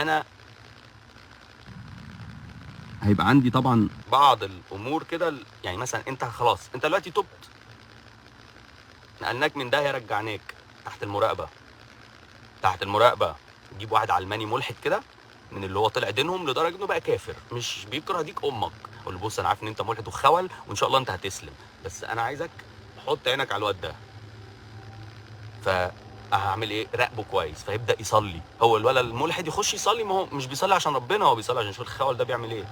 انا هيبقى عندي طبعا بعض الامور كده، يعني مثلا انت خلاص انت دلوقتي تبت، نقلناك من داهية رجعناك تحت المراقبة. تحت المراقبة تجيب واحد علماني ملحد كده من اللي هو طلع دينهم لدرجة انه بقى كافر، مش بيكره ديك امك، اقول له بص انا عارف ان انت ملحد وخول وان شاء الله انت هتسلم، بس انا عايزك حط عينك على الواد ده. فهعمل ايه؟ راقبه كويس، فيبدا يصلي. هو الولد الملحد يخش يصلي، ما هو مش بيصلي عشان ربنا، هو بيصلي عشان يشوف الخول ده بيعمل ايه.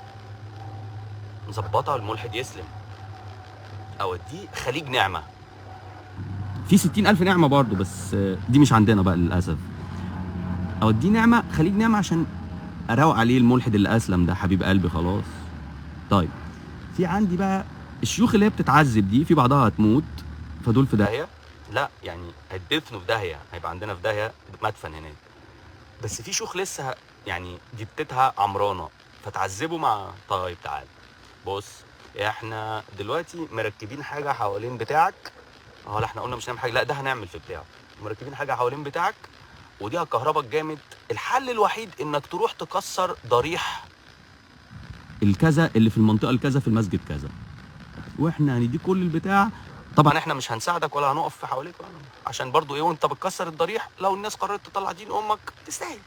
نظبطها الملحد يسلم. اوديه خليج نعمه، في 60,000 نعمه برضو، بس دي مش عندنا بقى للاسف. اوديه نعمه، خليج نعمه، عشان اروق عليه الملحد اللي اسلم ده، حبيب قلبي خلاص. طيب في عندي بقى الشيوخ اللي هي بتتعذب دي، في بعضها هتموت، فدول في داهية. لا يعني هيتدفنوا في داهية، هيبقى عندنا في داهية مدفن هناك. بس في شيوخ لسه يعني جبتتها عمرانه، فتعذبوا مع. طيب تعال بص، احنا دلوقتي مركبين حاجة حوالين بتاعك. اه لا احنا قلنا مش هنعمل حاجة، لا ده هنعمل في بتاعك. مركبين حاجة حوالين بتاعك ودي هتكهربك جامد. الحل الوحيد انك تروح تكسر ضريح الكذا اللي في المنطقة الكذا في المسجد كذا، واحنا هنديك كل البتاع. طبعا احنا مش هنساعدك ولا هنقف في حواليك ولا، عشان برضو ايه، وانت بتكسر الضريح لو الناس قررت تطلع دين امك تستاهل،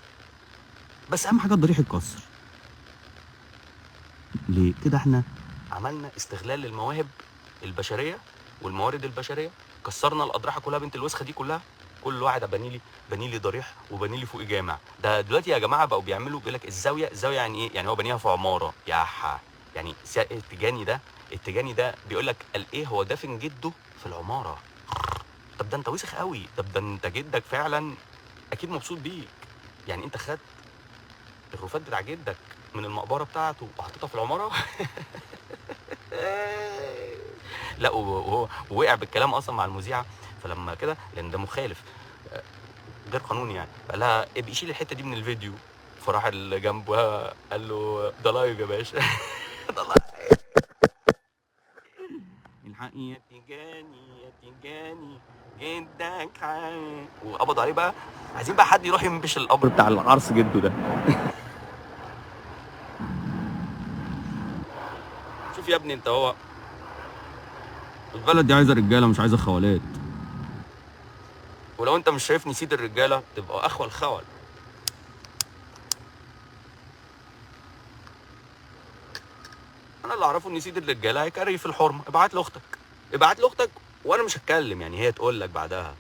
بس اهم حاجة الضريح يتكسر. ليه كده؟ احنا عملنا استغلال للمواهب البشرية والموارد البشرية، كسرنا الاضرحة كلها بنت الوسخة دي كلها. كل واحد بني لي ضريح وبني لي فوق جامع. ده دلوقتي يا جماعة بقوا بيعملوا، بيقول لك الزاوية، الزاوية يعني ايه؟ يعني هو بنيها في عمارة يا حا، يعني التجاني ده، التجاني ده بيقول لك قال ايه، هو دافن جده في العمارة. طب ده انت وسخ قوي، طب ده انت جدك فعلا اكيد مبسوط بيك، يعني انت خدت الرفات بتاع جدك من المقبرة بتاعته وحطيتها في العمارة. لا وهو وقع بالكلام اصلا مع المذيعه، فلما كده لان ده مخالف غير قانوني يعني، فقال لها ابقي شيل الحتة دي من الفيديو. فراح اللي جنبها قال له ده live يا باشا. ده live. الحق يا تيجاني يا تيجاني جدك حي. وقبض عليه بقى. عايزين بقى حد يروح ينبش القبر بتاع العرس جده ده. شوف يا ابني انت، هو البلد دي عايزه رجاله مش عايزه خوالات، ولو انت مش شايفني سيد الرجالة تبقى اخوه الخول. انا اللي اعرفه ان سيد الرجالة هيكري في الحرمة. ابعت لاختك، ابعت لاختك وانا مش هتكلم، يعني هي تقول لك بعدها.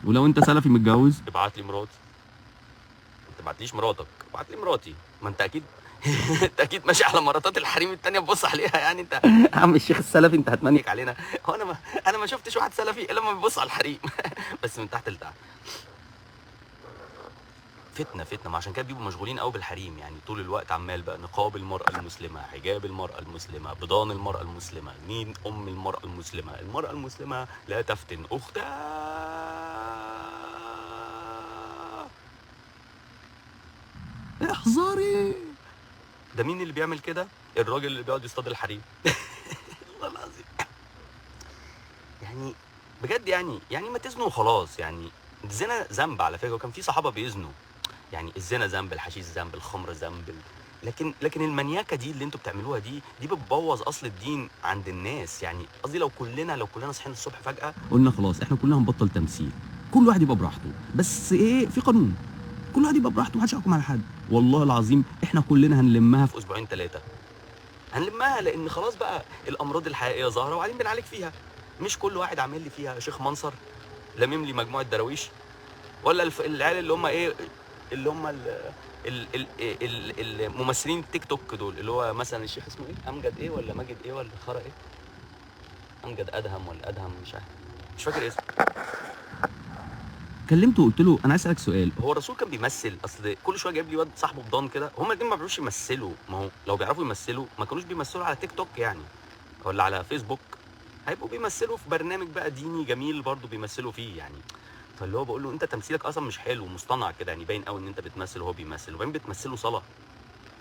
ولو انت سلفي متجوز ابعت لي مراتي، ما تبعتليش مراتك، ابعت لي مراتي. ما انت اكيد انت اكيد ماشي على مراتات الحريم التانية تبص عليها، يعني انت عم الشيخ السلفي انت هتمنيك علينا. هو انا ما شفتش واحد سلفي الا لما بيبص على الحريم. بس من تحت لتحت. فتنة فتنه، ما عشان كده بيبقوا مشغولين قوي بالحريم، يعني طول الوقت عمال بقى نقاب المراة المسلمة، حجاب المراة المسلمة، بضان المراة المسلمة، مين ام المراة المسلمة، المراة المسلمة لا تفتن اختها. احذري. ده مين اللي بيعمل كده؟ الراجل اللي بيقعد يصطاد الحريم. والله العظيم يعني بجد، يعني ما تزنوا وخلاص. يعني الزنا ذنب على فكرة، وكان في صحابه بيزنوا. يعني الزنا ذنب، الحشيش ذنب، الخمر ذنب، لكن المنياكه دي اللي انتوا بتعملوها دي بتبوظ اصل الدين عند الناس. يعني قصدي لو كلنا صحينا الصبح فجاة قلنا خلاص احنا كلنا هنبطل تمثيل، كل واحد يبقى براحته، بس ايه في قانون، كل واحد يبقى براحته ومحدش يحكم على حد. والله العظيم احنا كلنا هنلمها في اسبوعين ثلاثة، هنلمها، لان خلاص بقى الامراض الحقيقية ظاهره وبعدين بنعالج فيها. مش كل واحد عامل لي فيها شيخ منصر لامم لي مجموعة دراويش، ولا العيال اللي هم ايه، اللي هم الممثلين التيك توك دول، اللي هو مثلا الشيخ اسمه ايه، امجد ايه ولا ماجد ايه ولا خرا ايه، امجد ادهم ولا ادهم، مش عارف، مش فاكر اسمه. كلمته وقلت له انا عايز اسالك سؤال، هو الرسول كان بيمثل؟ اصل كل شوية جايب لي واد صاحبه بضان كده، هما الاثنين ما بيعرفوش يمثلوا. ما هو لو بيعرفوا يمثلوا ما كانوش بيمثلوا على تيك توك يعني ولا على فيسبوك، هيبقوا بيمثلوا في برنامج بقى ديني جميل برضو بيمثلوا فيه يعني. فاللي هو بقول له انت تمثيلك اصلا مش حلو، مصطنع كده، يعني باين قوي ان انت بتمثل وهو بيمثل، وبعدين بتمثله صلاة.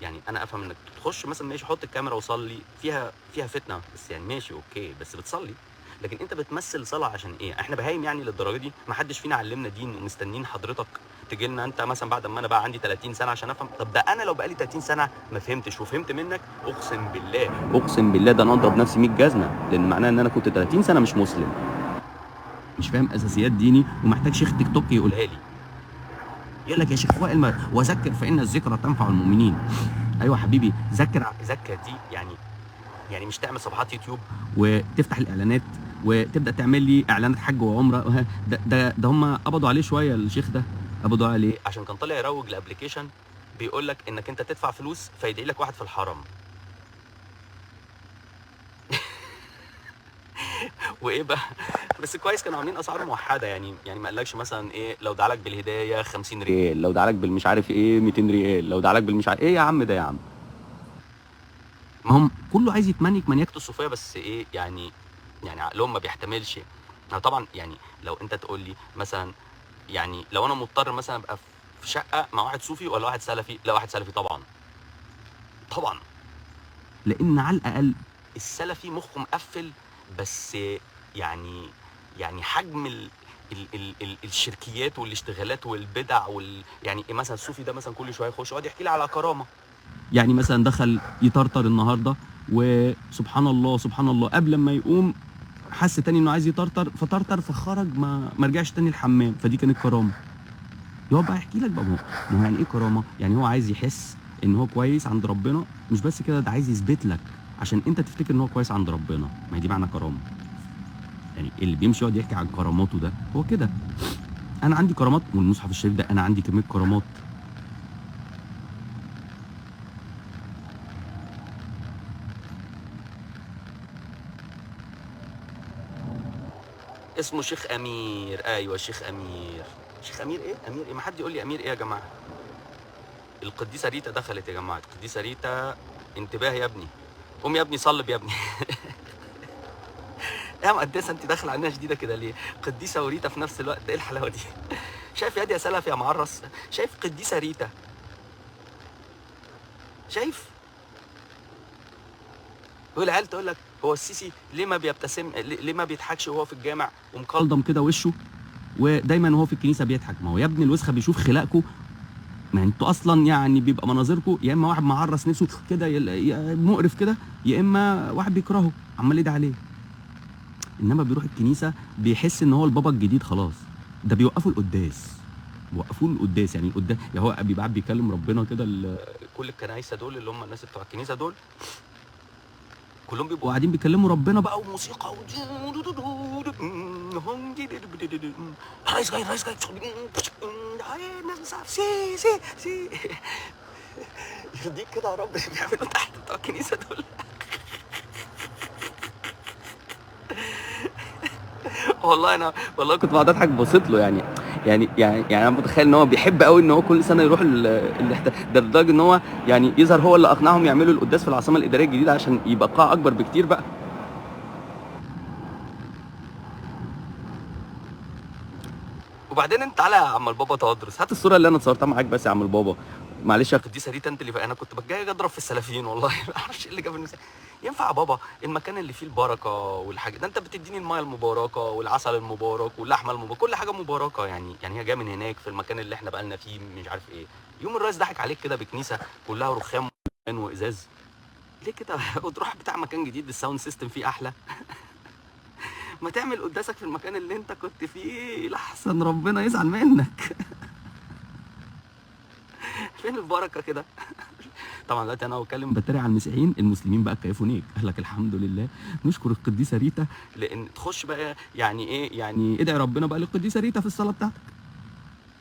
يعني انا افهم انك تخش مثلا ماشي حط الكاميرا وصلي، فيها فتنة بس يعني ماشي okay، بس بتصلي. لكن انت بتمثل صلاة عشان ايه؟ احنا بهايم يعني للدرجة دي؟ ما حدش فينا علمنا دين ومستنيين حضرتك تجي لنا انت مثلا بعد ما انا بقى عندي 30 سنة عشان افهم. طب ده انا لو بقالي 30 سنة ما فهمتش وفهمت منك، اقسم بالله اقسم بالله ده انا اضرب نفسي 100 جزمه، لان معناه ان انا كنت 30 سنة مش مسلم، مش فاهم اساسيات ديني، ومحتاج شيخ تيك توك يقولها لي. يقول لك يا شيخ وائل وذكر فان الذكرى تنفع المؤمنين. ايوه حبيبي، ذكر ذكر دي يعني مش تعمل صفحات يوتيوب وتفتح الاعلانات وتبدا تعمل لي اعلانات حج وعمره. ده هم قبضوا عليه شوية، الشيخ ده قبضوا عليه عشان كان طالع يروج ل application بيقول لك انك انت تدفع فلوس فيدعي لك واحد في الحرم. وايه بقى؟ بس كويس كانوا عاملين اسعار موحدة، يعني ما قالكش مثلا ايه لو دعالك بالهداية 50 ريال، لو دعالك بالمش عارف ايه 200 ريال، لو دعالك بالمش عارف ايه. يا عم ده يا عم، ما هم كله عايز يتمنيك منيكته الصوفية، بس ايه يعني عقلهم ما بيحتملش. انا طبعا يعني لو انت تقول لي مثلا، يعني لو انا مضطر مثلا ابقى في شقه مع واحد صوفي ولا واحد سلفي، لا واحد سلفي طبعا طبعا، لان على الاقل السلفي مخه مقفل، بس يعني حجم ال ال ال ال الشركيات والاشتغالات والبدع يعني مثلا الصوفي ده مثلا كل شوية يخش يقعد يحكي لي على كرامة، يعني مثلا دخل يطرطر النهارده وسبحان الله سبحان الله قبل ما يقوم حس تاني انه عايز يطرطر فطرطر فخرج ما رجعش تاني الحمام، فدي كانت كرامة. يقعد بقى يحكي لك بقى ما هو يعني ايه كرامة؟ يعني هو عايز يحس ان هو كويس عند ربنا، مش بس كده، ده عايز يثبت لك عشان انت تفتكر ان هو كويس عند ربنا. ما هي دي معنى كرامة. يعني اللي بيمشي يقعد يحكي عن كراماته ده هو كده، انا عندي كرامات، والمصحف الشريف ده انا عندي كمية كرامات. اسمه شيخ امير. ايوه شيخ امير. شيخ امير ايه؟ امير ايه؟ ما حد يقول لي امير ايه يا جماعة. القديسه ريتا دخلت يا جماعة. القديسه ريتا، انتباه يا ابني، قوم يا ابني صلب يا ابني. يا مقدسة انت داخله علينا شديدة كده ليه؟ قديسة وريتا في نفس الوقت، ايه الحلاوة دي؟ شايف يا دي يا سلف يا معرس؟ شايف قديسة ريتا؟ شايف؟ والعيال تقول لك هو السيسي ليه ما بيبتسم، ليه ما بيضحكش وهو في الجامع ومقلضم كده وشه، ودايما وهو في الكنيسة بيضحك؟ ما هو يا ابني الوسخة بيشوف خلاقكم، ما انتوا اصلا يعني بيبقى مناظركم يا اما واحد معرس نفسه كده مقرف كده، يا اما واحد بيكرهه عمال يدعي عليه. انما بيروح الكنيسة بيحس ان هو البابا الجديد خلاص. ده بيوقفوا القداس، بيوقفوا القداس، يعني القداس يعني هو بيبقى قاعد بيكلم ربنا كده. كل الكنايسه دول اللي هم الناس بتوع الكنيسة دول كلهم بيبقوا قاعدين بيكلموا ربنا بقى، وموسيقى رئيس جاي رئيس جاي، الناس بتسقف سي سي سي. يرضيك كده يا رب اللي بيعملوا تحت بتوع الكنيسة دول؟ والله انا والله كنت بقعد اضحك، بصيت له يعني يعني يعني يعني انا متخيل ان هو بيحب قوي ان هو كل سنة يروح ده لدرجة ان هو يعني يظهر هو اللي اقنعهم يعملوا القداس في العاصمة الادارية الجديدة عشان يبقى قاعة اكبر بكتير بقى. وبعدين انت تعالى يا عم البابا تدرس، هات الصورة اللي انا اتصورتها معاك بس يا عم البابا. معلش يا قديسة ريتا انت اللي انا كنت جاي اضرب في السلفيين والله ما اعرفش ايه اللي جاب المثال. ينفع يا بابا المكان اللي فيه البركة والحاجة ده، انت بتديني المايه المباركة والعسل المبارك واللحمة المباركة، كل حاجة مباركة، يعني هي جاية من هناك في المكان اللي احنا بقالنا فيه مش عارف ايه. يوم الرئيس ضحك عليك كده بكنيسه كلها رخام وازاز ليه كده؟ وتروح بتاع مكان جديد ال sound system فيه احلى. ما تعمل قداسك في المكان اللي انت كنت فيه لحسن ربنا يزعل منك. فين البركة كده؟ طبعا دلوقتي انا بتكلم بتريق على المسيحيين، المسلمين بقى كيفوا نيك، قال لك الحمد لله نشكر القديسه ريتا، لان تخش بقى يعني ايه، يعني ادعي ربنا بقى للقديسه ريتا في الصلاة بتاعتك.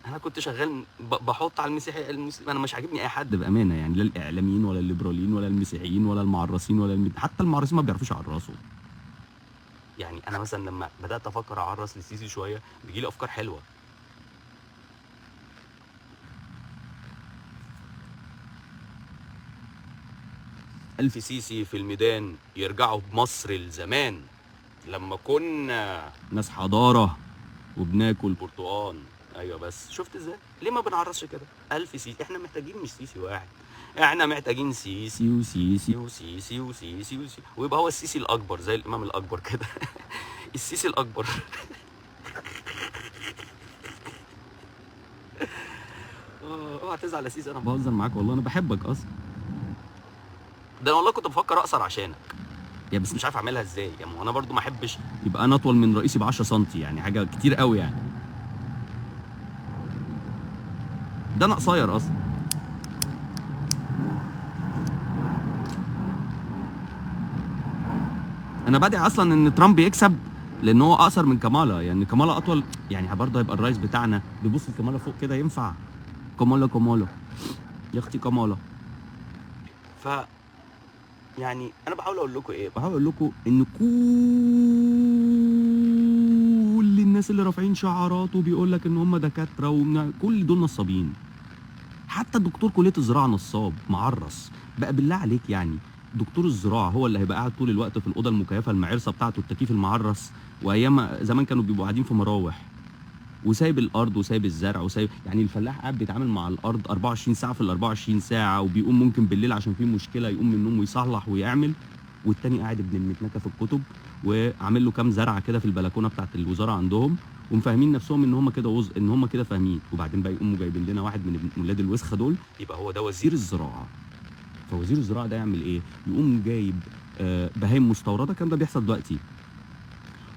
انا كنت شغال بحط على المسيحي المسلم، انا مش عاجبني اي حد بامانه، يعني لا الاعلاميين ولا الليبراليين ولا المسيحيين ولا المعرسين ولا حتى المعرسين ما بيعرفوش يعرسوا. يعني انا مثلا لما بدات افكر اعرس للسيسي شوية بيجي لي افكار حلوة. ألف سيسي في الميدان يرجعوا بمصر لزمان لما كنا ناس حضارة وبناكل برتقان. أيوة بس شفت إزاي؟ ليه ما بنعرسش كده؟ ألف سيسي، إحنا محتاجين مش سيسي واحد، احنا محتاجين سيسي وسيسي وسيسي وسيسي وسيسي، ويبقى هو السيسي الاكبر زي الامام الاكبر كده. السيسي الاكبر. اوعى تزعل يا سيسي، انا بهزر معاك والله، انا بحبك اصلا. ده انا والله كنت بفكر اقصر عشانك يا، بس مش عارف اعملها ازاي يا، ما انا برضو ما احبش يبقى انا اطول من رئيسي ب 10 سم، يعني حاجة كتير قوي يعني. ده انا قصير اصلا. انا بادئ اصلا ان ترامب يكسب لان هو اقصر من كمالا، يعني كمالا اطول، يعني برضه هيبقى الرئيس بتاعنا بيبص لكمالا فوق كده. ينفع كمالا؟ كمالا يا اختي كمالا. ف يعني انا بحاول اقول لكم ايه؟ بحاول اقول لكم ان كل الناس اللي رافعين شعارات وبيقول لك ان هم دكاترة كل دول نصابين. حتى دكتور كليه الزراعة نصاب معرس بقى، بالله عليك. يعني دكتور الزراعة هو اللي هيبقى قاعد طول الوقت في الاوضة المكيفه المعرسه بتاعته، التكييف المعرس، وايام زمان كانوا بيبقوا قاعدين في مراوح، وسايب الارض وسايب الزرع وسايب، يعني الفلاح قاعد بيتعامل مع الارض 24 ساعة في ال 24 ساعة، وبيقوم ممكن بالليل عشان في مشكلة يقوم من النوم ويصلح ويعمل، والتاني قاعد ابن المتنكه في الكتب وعامل له كام زرعه كده في البلكونه بتاعت الوزارة عندهم، ومفاهمين نفسهم ان هم كده ان هم كده فاهمين. وبعدين بقى يقوموا جايبين لنا واحد من ولاد الوسخة دول يبقى هو ده وزير الزراعة. فوزير الزراعة ده يعمل ايه؟ يقوم جايب بهايم مستورده، الكلام ده بيحصل دلوقتي،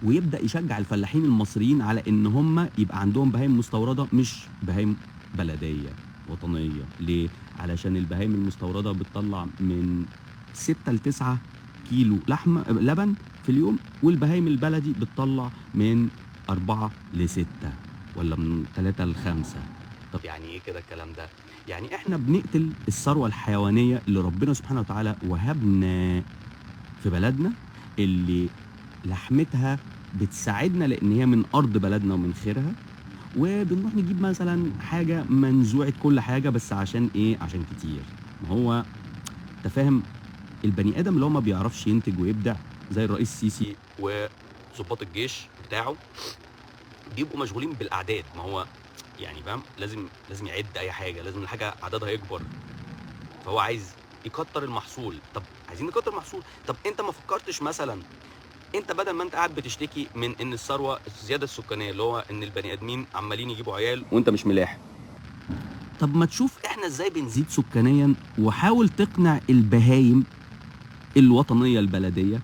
ويبدا يشجع الفلاحين المصريين على ان هم يبقى عندهم بهايم مستورده مش بهايم بلديه وطنية. ليه؟ علشان البهايم المستورده بتطلع من 6 ل 9 كيلو لحمه لبن في اليوم، والبهايم البلدي بتطلع من 4 ل 6 ولا من 3 ل 5. طب يعني ايه كده الكلام ده؟ يعني احنا بنقتل الثروة الحيوانية اللي ربنا سبحانه وتعالى وهبنا في بلدنا، اللي لحمتها بتساعدنا لان هي من ارض بلدنا ومن خيرها، وبنروح نجيب مثلا حاجة منزوعه كل حاجة بس عشان ايه؟ عشان كتير. ما هو انت فاهم، البني ادم اللي هو ما بيعرفش ينتج ويبدع زي الرئيس السيسي وظباط الجيش بتاعه بيبقوا مشغولين بالاعداد. ما هو يعني فاهم، لازم يعد اي حاجة، لازم الحاجة عددها يكبر، فهو عايز يكتر المحصول. طب عايزين نكتر المحصول، طب انت ما فكرتش مثلا انت بدل ما انت قاعد بتشتكي من ان الثروة الزيادة السكانية اللي هو ان البني ادمين عمالين يجيبوا عيال وانت مش ملاحق، طب ما تشوف احنا ازاي بنزيد سكانيا، وحاول تقنع البهايم الوطنية البلدية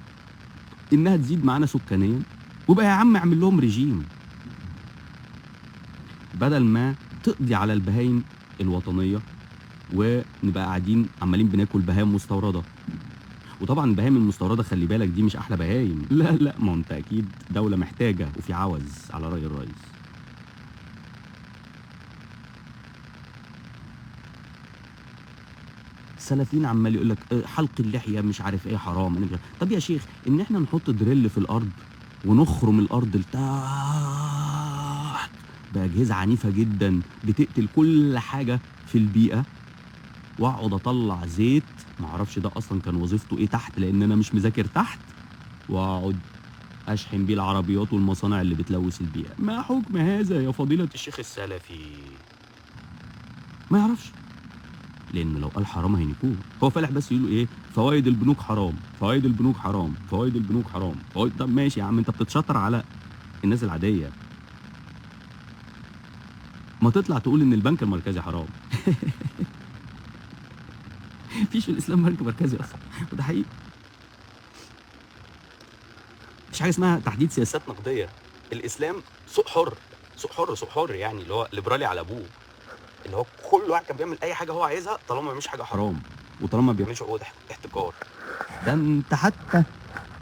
انها تزيد معانا سكانيا، وبقى يا عم اعمل لهم رجيم بدل ما تقضي على البهايم الوطنية ونبقى قاعدين عمالين بناكل بهايم مستورده. وطبعا البهايم المستورده خلي بالك دي مش احلى بهايم، لا لا، ما انت اكيد دولة محتاجه وفي عوز على راي الرئيس. السلفيين عمال يقول لك حلق اللحية مش عارف ايه حرام. طب يا شيخ ان احنا نحط دريل في الارض ونخرم الارض لتحت باجهزه عنيفة جدا بتقتل كل حاجة في البيئة، واقعد اطلع زيت معرفش ده اصلا كان وظيفته ايه تحت لان انا مش مذاكر تحت، واقعد اشحن بيه العربيات والمصانع اللي بتلوث البيئة. ما حكم هذا يا فضيلة الشيخ السلفي؟ ما يعرفش، لان لو قال حرام هينكوه. هو فالح بس يقولوا ايه؟ فوائد البنوك حرام، فوائد البنوك حرام، فوائد البنوك حرام، فوائد. طب ماشي يا عم، انت بتتشطر على الناس العادية، ما تطلع تقول ان البنك المركزي حرام. مفيش في الاسلام بنك مركزي اصلا، وده حقيقي. مفيش حاجة اسمها تحديد سياسات نقدية. الاسلام سوق حر، سوق حر، سوق حر، يعني اللي هو ليبرالي على ابوه، اللي هو كل واحد كان بيعمل اي حاجة هو عايزها طالما ما بيعملش حاجة حرام، وطالما ما بيعملش عقود احتكار. ده انت حتى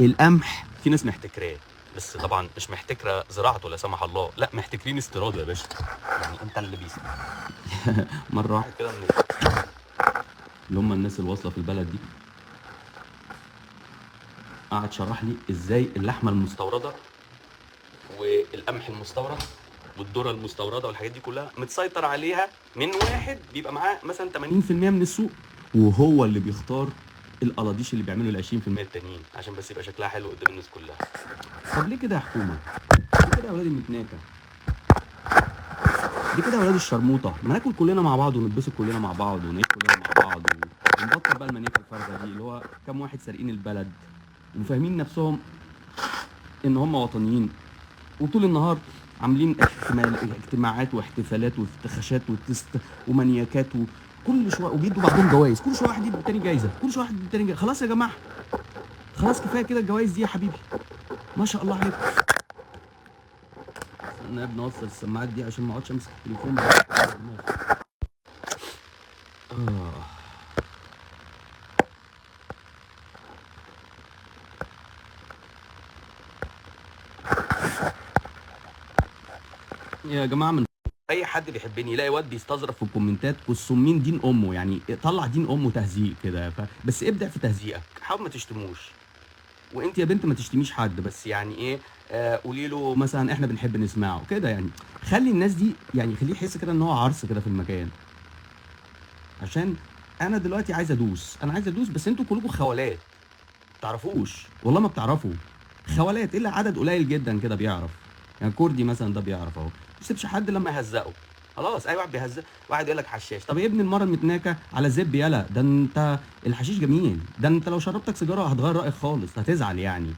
القمح في ناس محتكراه، بس طبعا مش محتكره زراعته لا سمح الله، لا محتكرين استيراده يا باشا. يعني انت اللي بيس مرة واحد كده من اللي هم الناس اللي واصله في البلد دي قعد شرح لي ازاي اللحمة المستورده والقمح المستورد والذرة المستورده والحاجات دي كلها متسيطر عليها من واحد بيبقى معاه مثلا 80% من السوق، وهو اللي بيختار القلاضيش اللي بيعملوا ال 20% التانيين عشان بس يبقى شكلها حلو قدام الناس كلها. طب ليه كده يا حكومة؟ ليه كده يا ولاد المتناكه؟ ليه كده يا ولاد الشرموطه؟ ما ناكل كلنا مع بعض ونتبسط كلنا مع بعض ونعيش كلنا مع بعض نبطل بقى المنيكه الفارغة دي اللي هو كام واحد سارقين البلد وفاهمين نفسهم ان هم وطنيين، وطول النهار عاملين اجتماعات واحتفالات وافتخاشات وتست ومانياكات وكل شوية، وبيدوا بعضهم جوائز، كل شوية واحد يدي التاني جايزة، كل شوية واحد يدي التاني جايزة. خلاص يا جماعة، خلاص كفاية كده الجوائز دي يا حبيبي، ما شاء الله عليكم. استنى يا ابني اوصل السماعات دي عشان ما اقعدش امسك التليفون. يا جماعة، من اي حد بيحبني يلاقي واد بيستظرف في الكومنتات كسمين دين امه، يعني طلع دين امه تهزيق كده، بس ابدع في تهزيقك، حاول ما تشتموش. وانت يا بنت ما تشتميش حد، بس يعني ايه، قولي له مثلا احنا بنحب نسمعه كده، يعني خلي الناس دي، يعني خليه يحس كده ان هو عرس كده في المكان. عشان انا دلوقتي عايز ادوس، انا عايز ادوس، بس انتوا كلكم خوالات، ما بتعرفوش والله، ما بتعرفوا خوالات الا عدد قليل جدا كده بيعرف. يعني كردي مثلا ده بيعرف اهو، ما يسيبش حد لما يهزقه، خلاص اي واحد بيهزق، واحد يقول لك حشاش، طب يا ابني المرة المتناكه على زب، يلا ده انت الحشيش جميل، ده انت لو شربتك سيجارة هتغير رايك خالص، هتزعل يعني.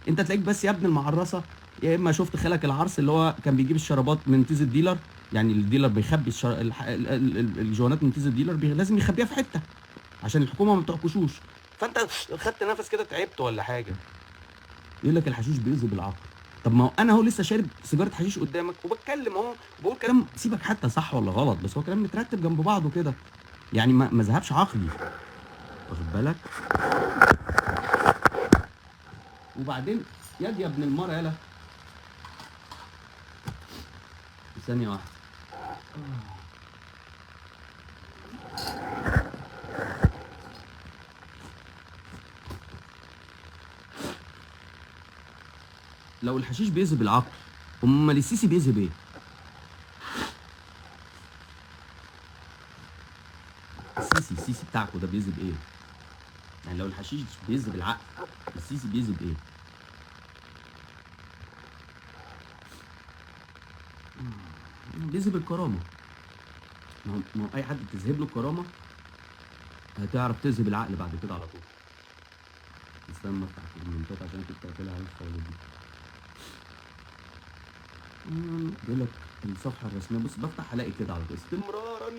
انت تلاقيك بس يا ابن المعرصه، يا اما شفت خالك العرس اللي هو كان بيجيب الشرابات من تيز ال dealer، يعني ال dealer بيخبي الجوانات من تيز ال dealer، لازم يخبيها في حتة عشان الحكومة ما بتعكشوش، فانت خدت نفس كده تعبت ولا حاجة. يقول لك الحشيش بيذهب العقل، طب ما هو انا اهو لسه شارب سيجارة حشيش قدامك وبتكلم اهو، وبقول كلام سيبك حتى صح ولا غلط، بس هو كلام مترتب جنب بعضه كده، يعني ما ذهبش عقلي، واخد بالك؟ وبعدين يا ابن المرة، يلا ثانية واحدة. لو الحشيش بيذهب العقل، امال السيسي بيذهب ايه؟ السيسي بتاعكوا ده بيذهب ايه؟ يعني لو الحشيش بيذهب العقل، السيسي بيذهب ايه؟ بيذهب الكرامة. ما هو اي حد بتذهب له الكرامة هتعرف تذهب العقل بعد كده على طول. استنى افتح الكومنتات عشان كنت قافلها على الخالص دي. بيقول لك الصفحة الرسمية، بص بفتح الاقي كده على طول، استمرارا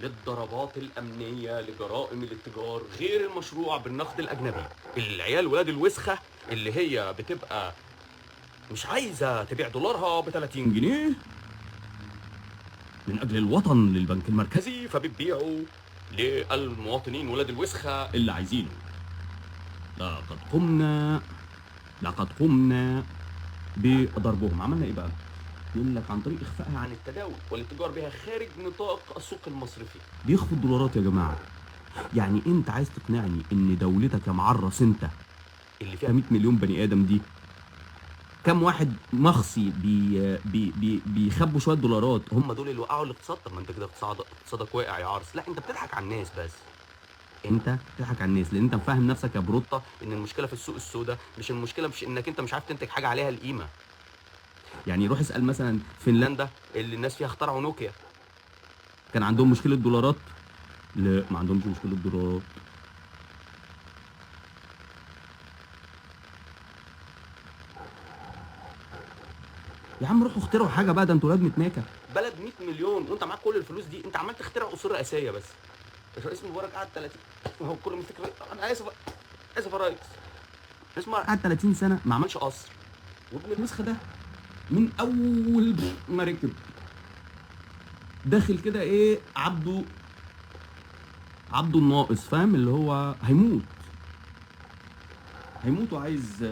للضربات الامنية لجرائم الاتجار غير المشروع بالنقد الاجنبي. العيال ولاد الوسخة اللي هي بتبقى مش عايزه تبيع دولارها ب 30 جنيه من اجل الوطن للبنك المركزي، فبتبيعوا للمواطنين ولاد الوسخة اللي عايزينه. لقد قمنا بضربهم. عملنا ايه بقى؟ يقول لك عن طريق اخفائها عن التداول والاتجار بها خارج نطاق السوق المصرفي. بيخفوا الدولارات يا جماعة. يعني انت عايز تقنعني ان دولتك يا معرص انت اللي فيها 100 مليون بني ادم دي، كم واحد مخصي بي بي بي بيخبوا شوية دولارات هم دول اللي وقعوا الاقتصاد؟ طب ما انت كده اقتصادك واقع يا عرس. لا انت بتضحك على الناس، بس انت بتضحك على الناس، لان انت مفهم نفسك يا بروطه ان المشكلة في السوق السوداء، مش المشكلة مش انك انت مش عارف تنتج حاجة عليها القيمة. يعني روح اسال مثلا فنلندا اللي الناس فيها اخترعوا نوكيا، كان عندهم مشكلة دولارات؟ لا ما عندهمش مشكلة دولارات. يا عم روحوا اخترعوا حاجة بقى، ده انتوا ولاد متناكه. بلد 100 مليون وانت معاك كل الفلوس دي، انت عمال تخترع قصور رئاسيه بس. الرئيس مبارك قعد 30، هو كل ما يفتكر انا اسف اسف يا ريس، الرئيس مبارك قعد 30 سنة ما عملش قصر، وابن الوسخة ده من اول ما ركب داخل كده ايه عبده الناقص، فاهم؟ اللي هو هيموت وعايز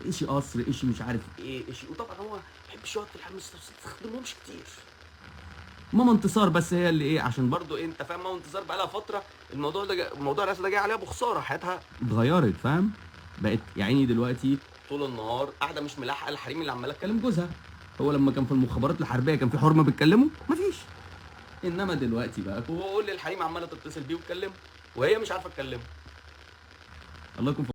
ايشي قصر، ايشي مش عارف ايه، ايشي. وطبعا هو ما بيحبش يقعد في الحمام، ما تستخدمهمش كتير. ماما انتصار بس هي اللي ايه، عشان برضو إيه انت فاهم، ماما انتصار بقى لها فترة الموضوع ده موضوع الرئاسة ده جاي عليها بخسارة، حياتها اتغيرت فاهم؟ بقت يا عيني دلوقتي طول النهار قاعدة مش ملاحقه الحريم اللي عماله تكلم جوزها. هو لما كان في المخابرات الحربية كان في حرمه بتكلمه؟ مفيش. انما دلوقتي بقى كل الحريم عماله تتصل بيه وتكلمه وهي مش عارفه تكلمه. الله يكون في